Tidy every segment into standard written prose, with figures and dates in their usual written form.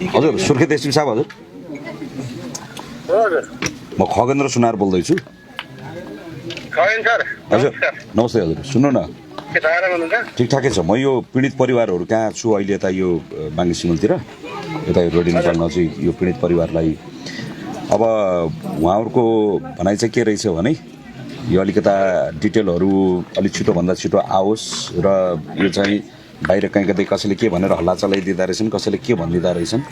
हजुर सुर्खेत एसपी साहब हजुर हजुर म खगेन्द्र सुनार बोल्दैछु खगेन सर हजुर नमस्ते हजुर सुन्नु न के छ आराम हुनुहुन्छ? ठिकठाकै छ म यो पीडित परिवारहरू कहाँ छु अहिले यता यो बाङ्गे सिमलतिर यता यो रोडी नेपाल नजिक यो पीडित परिवारलाई अब उहाँहरूको भनाइ चाहिँ के रहेछ भने यो अलिकता डिटेलहरू अलिक छिटोभन्दा छिटो आओस् र यो चाहिँ बाहिर कहीँ कतै कसैले के भनेर हल्ला चलाइदिँदा रहेछन् कसैले के भनिदिँदा रहेछन्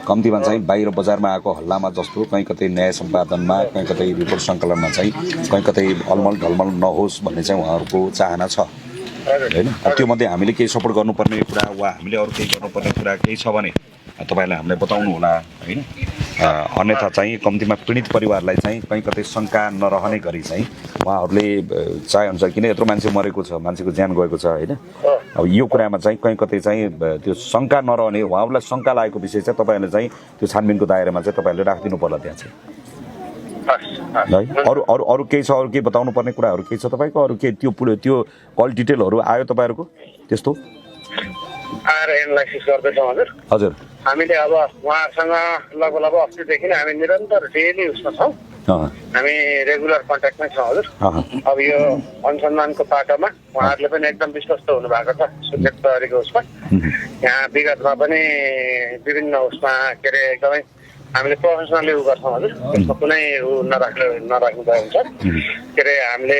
कम्तीमा चाहिँ बाहिर बजारमा आएको हल्लामा जस्तो कहीँ कतै न्याय सम्पादनमा कहीँ कतै रिपोर्ट सङ्कलनमा चाहिँ कहीँ कतै अलमल ढलमल नहोस् भन्ने चाहिँ उहाँहरूको चाहना छ होइन त्योमध्ये हामीले केही सपोर्ट गर्नुपर्ने कुरा वा हामीले अरू केही गर्नुपर्ने कुरा केही छ भने तपाईँलाई हामीलाई बताउनु होला होइन अन्यथा चाहिँ कम्तीमा पीडित परिवारलाई चाहिँ कहीँ कतै शङ्का नरहने गरी चाहिँ उहाँहरूले चाहेअनुसार किन यत्रो मान्छे मरेको छ मान्छेको ज्यान गएको छ होइन अब यो कुरामा चाहिँ कहीँ कतै चाहिँ त्यो शङ्का नरहने उहाँहरूलाई शङ्का लागेको विषय चाहिँ तपाईँहरूले चाहिँ त्यो छानबिनको दायरामा चाहिँ तपाईँहरूले राखिदिनु पर्ला त्यहाँ चाहिँ है अरू अरू अरू केही छ अरू केही बताउनु पर्ने कुराहरू केही छ तपाईँको अरू केही त्यो कल डिटेलहरू आयो तपाईँहरूको त्यस्तो आएर एनालाइसिस गर्दैछौँ हजुर हजुर हामीले अब उहाँहरूसँग लगभग अस्तिदेखि नै हामी निरन्तर डेली उसमा छौँ हामी रेगुलर कन्ट्याक्टमै छौँ हजुर अब यो अनुसन्धानको पाटोमा उहाँहरूले पनि एकदम विश्वस्त हुनु भएको छ सुर्खेत प्रहरीको उसमा यहाँ विगतमा पनि विभिन्न उसमा के अरे एकदमै हामीले प्रोफेसनली उ गर्छौँ हजुर त्यसमा कुनै उ नराख्नु भयो हुन्छ के अरे हामीले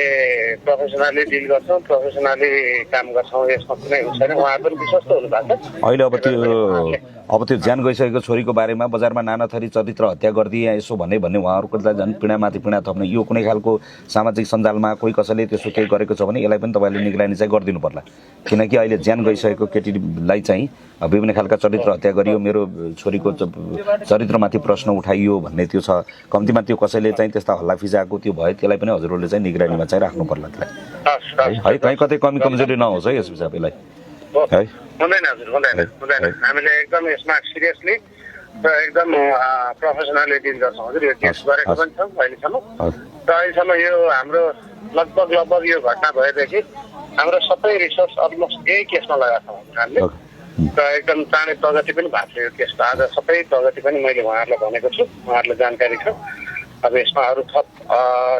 प्रोफेसनली डिल गर्छौँ प्रोफेसनली काम गर्छौँ यसमा कुनै उ छैन उहाँहरू पनि विश्वस्त हुनु भएको छ अहिले अब त्यो ज्यान गइसकेको छोरीको बारेमा बजारमा नाना थरी चरित्र हत्या गरिदिए यसो भन्ने उहाँहरूको झन् पीडामाथि पीडा थप्ने यो कुनै खालको सामाजिक सञ्जालमा कोही कसैले त्यसो केही गरेको छ भने यसलाई पनि तपाईँले निगरानी चाहिँ गरिदिनु पर्ला किनकि अहिले ज्यान गइसकेको केटीलाई चाहिँ विभिन्न खालका चरित्र हत्या गरियो मेरो छोरीको चरित्रमाथि प्रश्न उठाइयो भन्ने त्यो छ कम्तीमा त्यो कसैले चाहिँ त्यस्ता हल्ला फिजाएको त्यो भयो त्यसलाई पनि हजुरहरूले चाहिँ निगरानीमा चाहिँ राख्नु पर्ला त्यसलाई है कहीँ कतै कमी कमजोरी नहोस् है यस विषयलाई है हुँदैन हजुर हुँदैन हामीले एकदम यसमा सिरियसली र एकदम प्रोफेसनली डिल गर्छौँ हजुर यो केस गरेको पनि छौँ अहिलेसम्म र अहिलेसम्म यो हाम्रो लगभग यो घटना भएदेखि हाम्रो सबै रिसोर्स अलमोस्ट यही केसमा लगाएको छौँ हामीले र एकदम चाँडै प्रगति पनि भएको छ यो केसको आज सबै प्रगति पनि मैले उहाँहरूलाई भनेको छु उहाँहरूलाई जानकारी छ अब यसमा अरू थप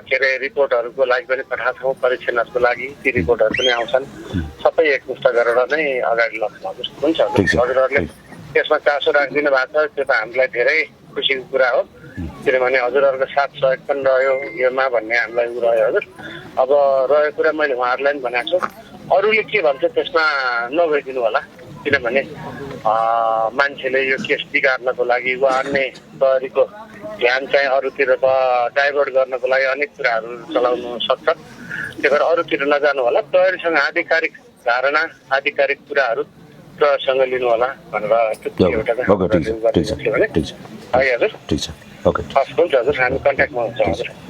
के अरे रिपोर्टहरूको लागि पनि पठाएको छौँ परीक्षणहरूको लागि ती रिपोर्टहरू पनि आउँछन् सबै एकमुष्ट गरेर नै अगाडि लग्छौँ हजुर हुन्छ हजुरहरूले त्यसमा चासो राखिदिनु भएको छ त्यो त हामीलाई धेरै खुसीको कुरा हो किनभने हजुरहरूको साथ सहयोग पनि रह्यो योमा भन्ने हामीलाई उ रह्यो हजुर अब रहेको कुरा मैले उहाँहरूलाई पनि भनेको छु अरूले के भन्छ त्यसमा नगइदिनु होला किनभने मान्छेले यो केस बिगार्नको लागि वा अन्य प्रहरीको ध्यान चाहिँ अरूतिर डाइभर्ट गर्नको लागि अनेक कुराहरू चलाउनु सक्छ त्यही भएर अरूतिर नजानु होला प्रहरीसँग आधिकारिक धारणा आधिकारिक कुराहरू प्रहरीसँग लिनु होला भनेर एउटा है हजुर ठिक छ ओके हस् हुन्छ हजुर हामी कन्ट्याक्टमा हुन्छौँ हजुर